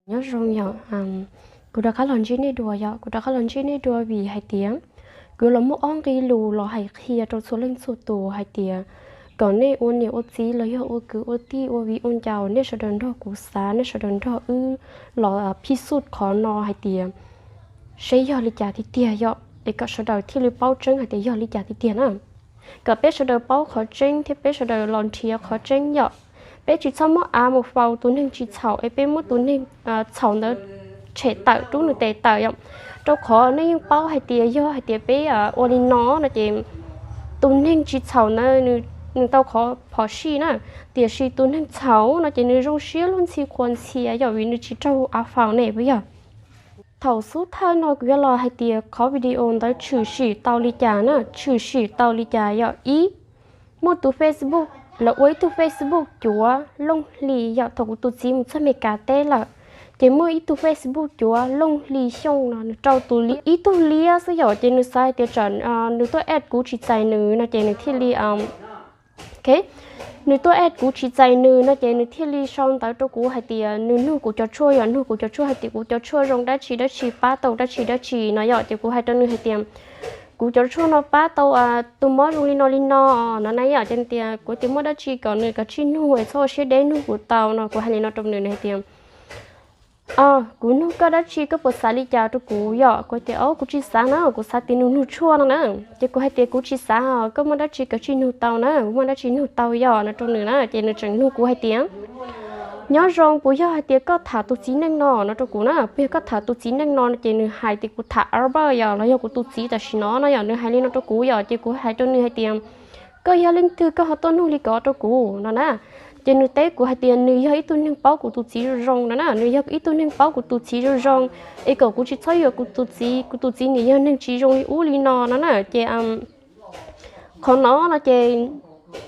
Nyob zoo yom, kuv rov qab los ntsib nej dua yom, kuv rov qab los ntsib nej dua vim hais tias kuv los muaj ob nqe lus los hais qhia rau txhua leej txhua tus hais tias kom nej ua niam ua txiv los yog ua kwv ua tij ua viv ua ncaus, nej sawv daws nrog kuv xav, nej sawv daws nrog wb los phij xub qhov no hais tias seb yog li cas tiag tiag yom, es kom sawv daws thiaj li paub tseeb hais tias yog li cas tiag tiag na. Kom peb sawv daws paub qhov tseeb thiab peb sawv daws los nrhiav qhov tseeb yom. Peb tsis txhob muab av mus faus tus neeg tsis txhaum es peb muab tus neeg txhaum ntawd tshem tawm, rub nws tes tawm yom. Rau qhov nej yeej paub hais tias yog hais tias peb ua li no no ces tus neeg tsis txhaum ntawd nws tau qhov phom sij na, tiam sis tus neeg txhaum no ces nws zoo siab luag ntxhi qhuas ntxhias yom, vim nws tsis raug av faus ne puas yog? Thaum xub thawj no kuv yuav los hais tias qhov video ntawd tshwm sim tau li cas na, tshwm sim tau li cas yom. Ib, muaj tus Facebook, lawv ua ib tug Facebook cuav Looj Hli yom, thaum kuv tus txiv mus txog Mes Kas teb lawm, ces muaj ib tug Facebook cuav Looj Hli Xyooj no nws rau tus li ib tug liab xwb yom, ces nws xav hais tias tsam nws tuaj add kuv tsis txais nws no ces nws thiaj li nws tuaj add kuv tsis txais nws no ces nws thiaj li sau ntawv rau kuv hais tias nws nug kuv cov tshuaj yom, nug kuv cov tshuaj hais tias kuv cov tshuaj zoo dab tsi dab tsi, pab tau dab tsi dab tsi no yom. Ces kuv hais rau nws hais tias kuv cov tshuaj no pab tau tus mob zoo li no li no no na yom. Ces tias kuv tias muaj dab tsi kom nws kav tsij nug es txhob ua siab deb, nug kuv tau no. Kuv hais li no rau nws, nws hais tias kuv nug koj dab tsi, koj puas xav li cas rau kuv yom? Kuv tias o, kuv tsis xav na, kuv xav tias nws nug tshuaj no na. Ces kuv hais tias kuv tsis xav, koj muaj dab tsi kav tsij nug tau na, muaj dab tsi nug tau yom no rau nws na. Ces nws tseem nug kuv hais tias nyob zoo, puas yog hais tias koj tham tus txiv neej no no rau kuv na, puas yog koj tham tus txiv neej no no? Ces nws hais tias kuv tham Albert yom, los yog kuv tus txiv tam sim no no yom, nws hais li no rau kuv yom. Ces kuv hais rau nws hais tias koj yog leej twg koj ho tuaj nug li ko rau kuv no na. Ces nws teb kuv hais tias nws yog ib tug neeg paub kuv tus txiv zoo zoo no na, nws yog ib tug neeg paub kuv tus txiv zoo zoo, es kom kuv tsis txhob yuav kuv tus txiv, kuv tus txiv nws yog neeg tsis zoo li ub li no no na. Ces qhov no no ces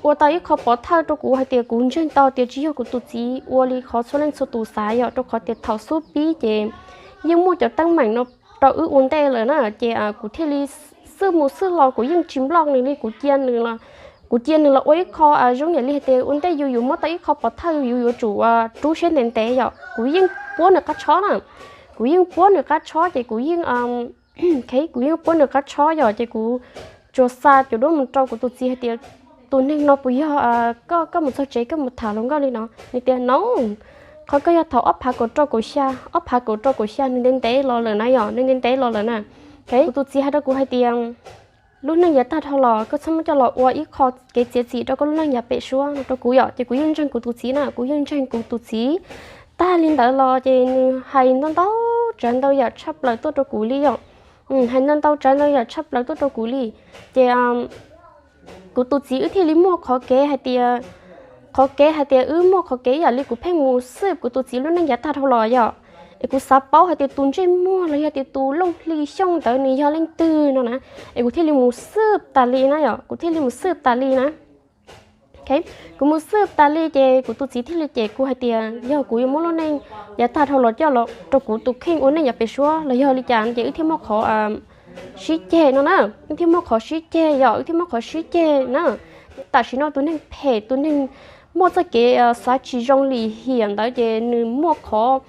ua tau ib qho pov thawj rau kuv hais tias kuv ntseeg tau tias tsis yog kuv tus txiv ua li qhov txhua leej txhua tus xav yom, rau qhov tias thaum xub pib ces yeej muaj cov teeb meem no rau wb ua ntej lawm na. Ces kuv thiaj li xwb mus xwb los kuv yeej tsis block nws li, kuv cia nws los, kuv cia nws los ua ib qho zoo yam li hais tias ua ntej yus yuav muab tau ib qho pov thawj yus yuav tsum rub siab ntev ntev yom. Kuv yeej puab nws qab tshob na, kuv yeej puab nws qab tshob ces kuv yeej kuv yeej puab nws qab tshob yom. Ces kuv tsuas xa cov duab mus rau kuv tus txiv hais tias tus neeg no puas yog koj, koj mus txog tsev koj mus tham hluas nkauj li no? Nws tias no, qhov koj yog thaum ob phav kaum rau kaum xya, ob phav kaum rau kaum xya nws ntev ntev los lawm na yom, nws ntev ntev los lawm na. Kuv tus txiv hais rau kuv hais tias lub neej yav tag dhau los koj txhob muab coj los ua ib qho kev txiav txim rau koj lub neej yav pem suab no rau kuv yom. Ces kuv yeej ntseeg kuv tus txiv na, kuv yeej ntseeg kuv tus txiv. Tag li ntawd los ces nws hais ntau ntau tsav ntau yam tshaj plaws tuaj rau kuv li yom. Hais ntau ntau tsav ntau yam tshaj plaws tuaj rau kuv li. Ces kuv tus txiv wb thiaj li muaj qhov kev hais tias, qhov kev hais tias wb muaj qhov kev ib yam li kuv pheej mus xwb kuv tus txiv lub neej yav tag dhau los yom. Es kuv xav paub hais tias tus ntsej muag los yog tias tus Looj Hli Xyooj ntawd nws yog leej twg no na. Es kuv thiaj li mus xwb tas li na yom, kuv thiaj li mus xwb tas li na. Kuv mus xwb tas li ces kuv tus txiv thiaj li cem kuv hais tias yog kuv yuav muab lub neej yav tag dhau los coj los rau kuv tus kheej ua neej yav pem suab los yog li cas ces wb thiaj muaj qhov sib ceg no na. Wb thiaj muaj qhov sib ceg yom, wb thiaj muaj qhov sib ceg na. Tam sim no tus neeg phem, tus neeg muaj txoj kev xav tsis zoo lim hiam ntawd ces nws muaj qhov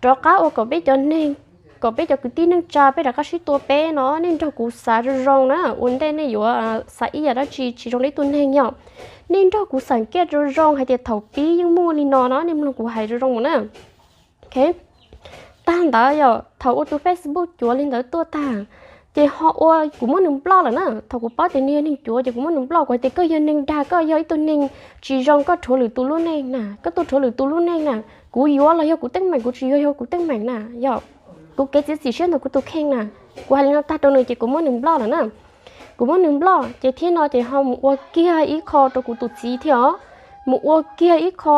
rov qab ua kom peb cov neeg, kom peb cov kwv tij neej tsa peb rov qab sib tua peb no. Nej nrog kuv xav zoo zoo na, ua ntej nej yuav xav ib yam dab tsi tsis zoo rau ib tug neeg yom. Nej nrog kuv xam kiaj zoo zoo hais tias thaum pib yeej muaj li no no, nej mloog kuv hais zoo zoo mus na. Tag ntawd yom, thaum ua tus Facebook cuav li ntawd tuaj tag, ces ho ua kuv muab nws block lawm na. Thaum kuv paub tias nws yog neeg cuav ces kuv muab nws block, kuv hais tias koj yog neeg dag, koj yog ib tug neeg tsis zoo, koj rhuav lwm tus lub neej na, koj tuaj rhuav lwm tus lub neej na. Kuv yuav los yog kuv teeb meem, kuv tsis yuav yog kuv teeb meem na yom. Kuv kev txiav txim siab ntawm kuv tus kheej na. Kuv hais li no tag rau nws ces kuv muab nws block lawm na. Kuv muab nws block ces thiab no ces ho mus ua kiag ib qho rau kuv tus txiv thiab os. Mus ua kiag ib qho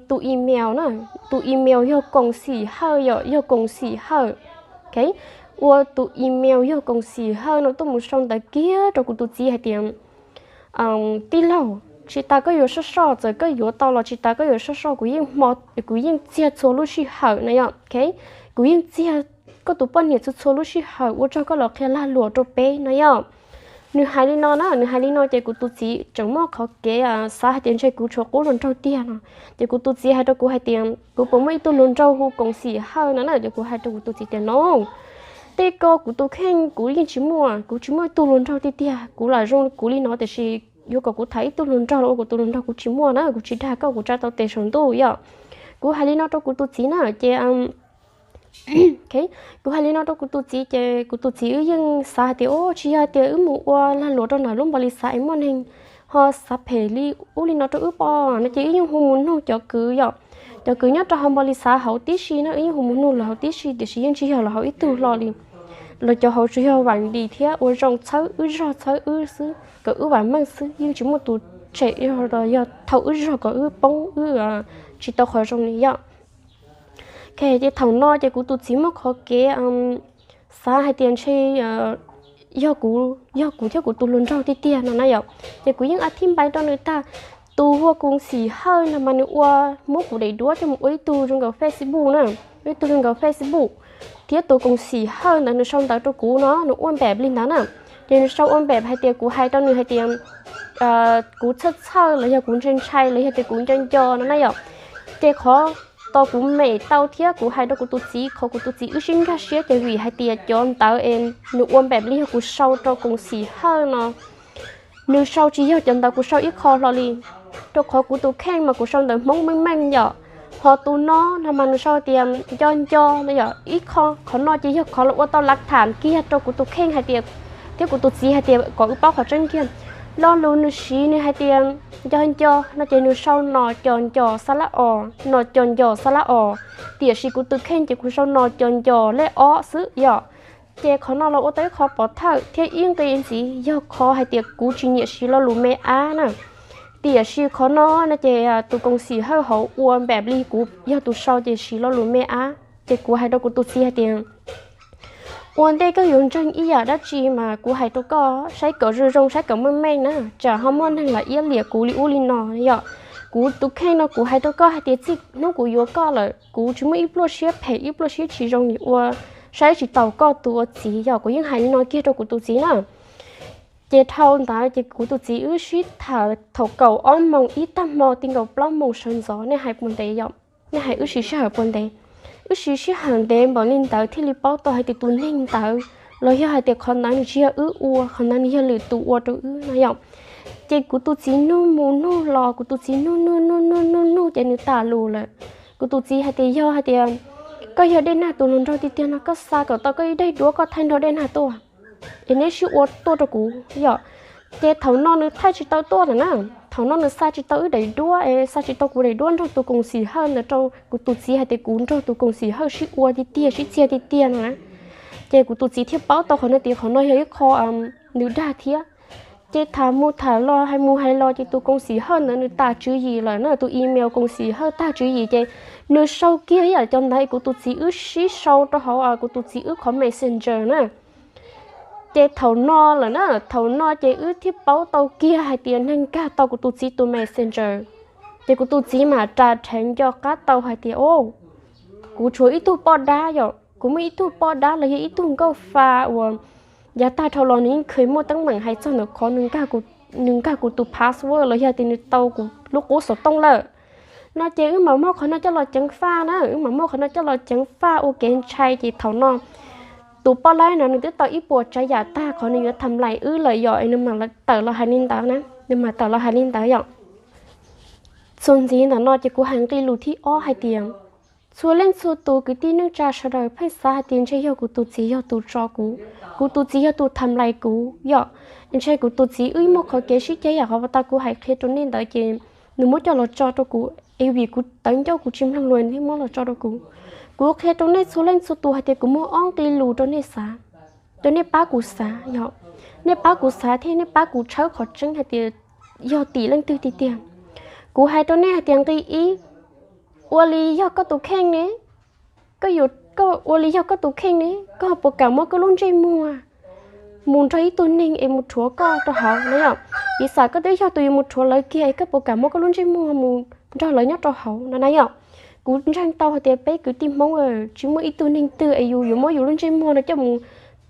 tus email na, tus email yog koom xim hawj yom, yog koom xim hawj. Ua tus email yog koom xim hawj no tuaj mus sau ntawv kiag rau kuv tus txiv hais tias tij laug, tsis tas koj yuav soj soj, txawm koj yuav tau los tsis tas koj yuav soj soj, kuv yeej hmo, kuv yeej txiag txhua lub sij hawm na yom. Kuv yeej txiag koj tus poj niam txhua txhua lub sij hawm, ua tsaug koj los qhia lag luam rau peb no yom. Nws hais li no na, nws hais li no ces kuv tus txiv tseem muaj qhov kev xav hais tias ntshe kuv tshuav qub hluas nraug tiag no. Ces kuv tus txiv hais rau kuv hais tias kuv puas muaj ib tug hluas nraug hu Koom Xim Hawj no na. Ces kuv hais rau kuv tus txiv tias no, tej ko kuv tus kheej kuv yeej tsis muaj, kuv tsis muaj ib tug hluas nraug tiag tiag. Kuv lam zoo kuv li no tiam sis yuav kom kuv tham ib tug hluas nraug los ua kuv tus hluas nraug kuv tsis muaj na, kuv tsis dag koj, kuv tsa tau tes saum ntuj yom. Kuv hais li no rau kuv tus txiv na ces kuv hais li no rau kuv tus txiv ces kuv tus txiv wb yeej xav hais tias o tsis yog tias wb mus ua lag luam rau ntawm lub npau li xav es muaj neeg ho xav phem li ub li no rau wb pom no ces wb yeej hu mus nug cov kwv yom. Cov kwv nyob rau hauv npau li xav hauv tib si na, wb yeej hu mus nug lawv hauv tib si tiam sis yeej tsis yog los hauv ib tug hlo li. Los cov hauv tsuas yog vam lis thiab ua zoo txhawb wb zog txhawb wb xwb kom wb vam meej xwb, yeej tsis muaj tus tshem yog thauj wb zog kom wb poob wb tsis tau qhov zoo li yom. Ces thaum no ces kuv tus txiv muaj qhov kev xav hais tias ntshe yog kuv, yog kuv thiab kuv tus hluas nraug tiag tiag no na yom. Ces kuv yeej a thib npai rau nws tag. Tus hu ua Koom Xim Hawj no mas nws ua, muab kuv daim duab coj mus ua ib tug zoo nkaus Facebook na, ib tug zoo nkaus Facebook. Thiab tus Koom Xim Hawj ntawd nws sau ntawv rau kuv no nws ua npem li ntawd na. Ces nws sau ua npem hais tias kuv hais rau nws hais tias kuv txhawj txhawj los yog kuv ntshai ntshai los yog tias kuv nco nco no na yom. Ces qhov tau kuv mem tau thiab kuv hais rau kuv tus txiv, qhov kuv tus txiv wb sib nkag siab ces vim hais tias cov ntawv es nws ua npem li yog kuv sau rau Koom Xim Hawj no, nws sau tsis yog cov ntawv kuv sau ib qho hlo li. Rau qhov kuv tus kheej mas kuv sau ntawv Hmoob meej meej yom. Ho tus no no mas nws sau tias nco nco no yom. Ib qho qhov no ces yog qhov los ua tau lav tham kiag rau kuv tus kheej hais tias, thiab kuv tus txiv hais tias kom wb paub qhov tseeb kiag. Lo lus nws siv nws hais tias nco nco no ces nws sau no co nco xa lab os, no co nco xa lab os. Tiam sis kuv tus kheej ces kuv sau no co nco lej ob xwb yom. Ces qhov no los ua tau ib qho pov thawj thiab ib nqi ntxiv yog qhov hais tias kuv tsis nyiam siv lo lus me ab na. Tiam sis qhov no no ces tus Koom Xim Hawj hauv ua npem li kuv yog tus sau ces siv lo lus me ab. Ces kuv hais rau kuv tus txiv hais tias ua ntej koj yuav ntseeg ib yam dab tsi mas kuv hais rau koj saib kom zoo zoo, saib kom meej meej na, tsam ho muaj neeg los iab liam kuv li ub li no yom. Kuv tus kheej no kuv hais rau koj hais tias txij hnub kuv yuav koj lawm kuv tsis muaj ib pluaj siab phem ib pluaj siab tsis zoo li ua, saib tsis taus koj tus ua txiv yom. Kuv yeej hais li no kiag rau kuv tus txiv na. Ces dhau ntawd ces kuv tus txiv wb sib tham thaum kaum ob moos ib tag hmo ti nkaus plaub moos sawv ntxov, nej hais puas ntev yom? Nej hais wb siv sij hawm puas ntev? Wb siv sij hawm ntev npaum li ntawd thiaj li paub tau hais tias tus neeg ntawd los yog hais tias qhov ntawd nws tsis yog wb ua, qhov ntawd nws yog lwm tus ua rau wb no yom. Ces kuv tus txiv nug mus nug los, kuv tus txiv nug nug nug nug nug nug ces nws tas lus lawm. Kuv tus txiv hais tias yog hais tias koj yog Dej Nag tus hluas nraug tiag tiag no koj xa kom tau koj ib daim duab koj thaij nrog Dej Nag tuaj es neb sib ua tuaj rau kuv yom. Ces thaum no nws thaij tsis tau tuaj lawm na. Thaum no nws xa tsis tau wb daim duab es xa tsis tau kuv daim duab nrog tus Koom Xim Hawj ntawd rau kuv tus txiv hais tias kuv nrog tus Koom Xim Hawj sib ua tiag tiag sib txiag tiag tiag no na. Ces kuv tus txiv thiaj paub tau qhov no tias qhov no yog ib qho nws dag thiab. Ces tham mus tham los hais mus hais los ces tus Koom Xim Hawj ntawd nws tas tswv yim lawm na, tus email Koom Xim Hawj tag tswv yim ces nws sau kiag ib yam cov ntawd kuv tus txiv wb sib sau rau hauv kuv tus txiv wb qhov Messenger na. Ces thaum no lawm na, thaum no ces wb thiaj paub tau kiag hais tias neeg nkag tau kuv tus txiv tus Messenger. Ces kuv tus txiv mam ras rheev nco qab tau hais tias o, kuv tshuav ib tug poj dab yom, kuv muaj ib tug poj dab los yog ib tug nkauj fa uas yav tag dhau los nws yeej kheev muaj teeb meem hais txog ntawm qhov nws nkag kuv tus password los yog tias nws tau kuv lub qub xov tooj lawm no. Ces wb mam muab qhov no coj los ceev faj na, wb mam muab qhov no coj los ceev faj ua kev ntshai ces thaum no tus poj laib no nws twb tau ib puas tsav yam tag qhov nws yuav tham lais wb lawm yom, es nws mam tawm los hais li ntawd na, nws mam tawm los hais li ntawd yom. Txuas ntxiv ntawm no ces kuv hais nqe lus thib ob hais tias txhua leej txhua tus kwv tij neej tsa sawv daws pheej xav hais tias ntshe yog kuv tus txiv yog tus tso kuv, kuv tus txiv yog tus tham lais kuv yom. Ntshe kuv tus txiv wb muaj qhov kev sib ceg yam qhov uas tau kuv hais qhia rau nej ntawd ces nws muab coj los tso rau kuv es vim kuv tawv ncauj kuv tsis mloog lus nws thiaj muab los tso rau kuv. Kuv qhia rau nej txhua leej txhua tus hais tias kuv muaj ob nqe lus rau nej xav, rau nej pab kuv xav yom. Nej pab kuv xav thiab nej pab kuv tshawb qhov tseeb hais tias yog tim leej twg tiag tiag. Kuv hais rau nej hais tias nqe ib, ua li yog koj tus kheej ne, koj yuav, koj ua li yog koj tus kheej ne, koj puas kam muab koj lub ntsej muag mus nrog ib tug neeg es mus rhuav koj rau hauv no yom? Piv xam koj twb yog tus yuav mus rhuav lawv kiag es koj puas kam muab koj lub ntsej muag mus nrog lawv nyob rau hauv no na yom? Kuv ntseeg tau hais tias peb kwv tij Hmoob tsis muaj ib tug neeg twg es yus yuav muab yus lub ntsej muag no coj mus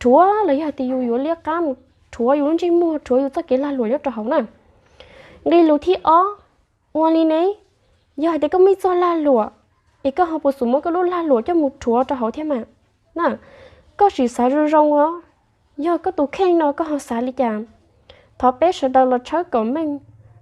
rhuav los yog hais tias yus yuav liab qab mus rhuav yus lub ntsej muag, rhuav yus txoj kev lag luam nyob rau hauv na. Nqe lus thib ob, ua li ne, yog hais tias koj muaj ib txoj lag luam, es koj ho puas xum muab koj lub lag luam coj mus rhuav rau hauv thiab mas na. Koj sim xav zoo zoo os, yog koj tus kheej no koj ho xav li cas? Thov peb sawv daws los tshawb kom meej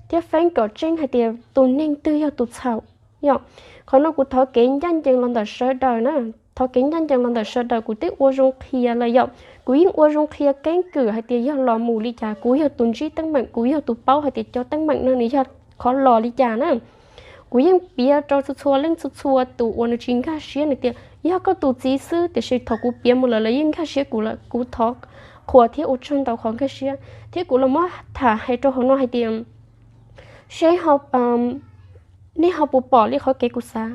thiab feeb kom tseeb hais tias tus neeg twg yog tus txhaum. Yog, qhov no kuv thov kev ncaj ncees los ntawm sawv daws na, thov kev ncaj ncees los ntawm sawv daws, kuv twb ua zoo qhia lawm yom, kuv yeej ua zoo qhia keeb kwm hais tias yog los mus li cas, kuv yog tus ntsib teeb meem, kuv yog tus paub hais tias cov teeb meem no nws yog qhov los li cas na. Kuv yeej piav rau txhua txhua leej txhua txhua tus uas nws tsis nkag siab nws tias yog koj tus txiv xwb, tiam sis thaum kuv piav mus lawm lawv yeej nkag siab kuv lawm, kuv thov qhuas thiab ua tsaug ntau qhov nkag siab. Thiab kuv los muab tham hais rau hauv no hais tias seb nej ho puas pom li qhov kev kuv xav,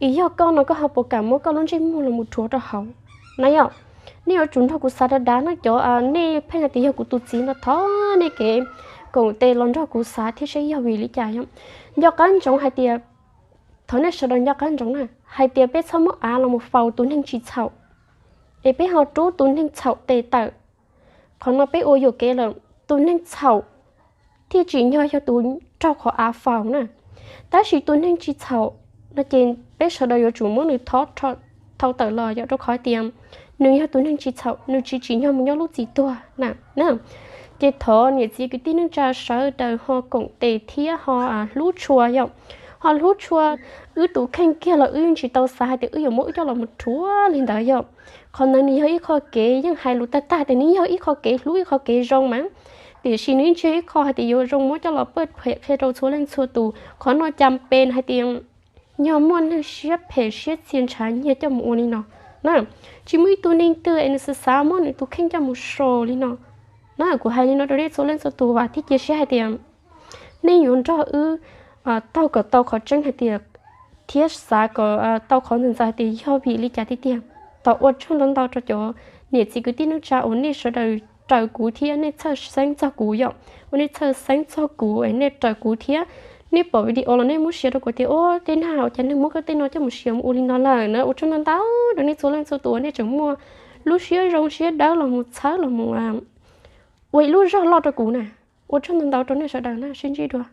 es yog koj no koj ho puas kam muab koj lub ntsej muag los mus rhuav rau hauv na yom. Nej yuav tsum nrog kuv xav dav dav na cov nej pheej hais tias yog kuv tus txiv no, thov nej kev koom tes los nrog kuv xav thiab seb yog vim li cas yom. Nco qab ntsoov hais tias, thov nej sawv daws nco qab ntsoov na, hais tias peb txhob muab av los mus faus tus neeg tsis txhaum, es peb ho rub tus neeg txhaum tes tawm. Qhov no peb ua yuam kev lawm, tus neeg txhaum thiaj tsim nyog yog tus raug qhov av faus na. Tab sis tus neeg tsis txhaum no ces peb sawv daws yuav tsum muab nws thov thau tawm los yom, rau qhov tias nws yog tus neeg tsis txhaum, nws tsis tsim nyog mus nyob lub txim tuag na. Ces thov niam txiv kwv tij neej tsa sawv daws ho koom tes thiab ho hlub tshua yom, ho hlub tshua wb tus kheej kiag los wb yeej tsis tau xav hais tias wb yuav muab wb coj los mus rhuav li ntawd yom. Qhov ntawd nws yog ib qho kev, yeej hais lus tag tag tias nws yog ib qho kev hlub, ib qho kev zoo mas, tiam sis nws yeej tsis yog ib qho hais tias yuav zoo muab coj los paj phem qhia rau txhua leej txhua tus. Qhov no cas pes hais tias yog muaj neeg siab phem siab txia ntshav nyiag coj mus ua li no na. Tsis muaj ib tug neeg twg es nws xav xav muab nws tus kheej coj mus so li no na. Kuv hais li no rau nej txhua leej txhua tus vam thiab cia siab hais tias nej yuav nrog wb taug kom tau qhov tseeb hais tias, thiab xav kom tau qhov ntxaws ntxaws hais tias yog vim li cas tiag tiag. Thov ua tsaug ntau ntau rau cov niam txiv kwv tij neej tsa uas nej sawv daws raws kuv thiab nej txhawj xeeb txog kuv yom, uas nej txhawj xeeb txog kuv es nej raws kuv thiab nej pom video los nej muab share rau kuv tias, ua tej nag ua cas neeg muab koj tej no coj mus share mus ua li no lawm na. Ua tsaug ntau ntau rau nej txhua leej txhua tus uas nej tseem muaj lub siab zoo siab dawb los mus txhawb los mus ua ib lub zog loj rau kuv na. Ua tsaug ntau ntau rau nej sawv daws na, sib ntsib dua.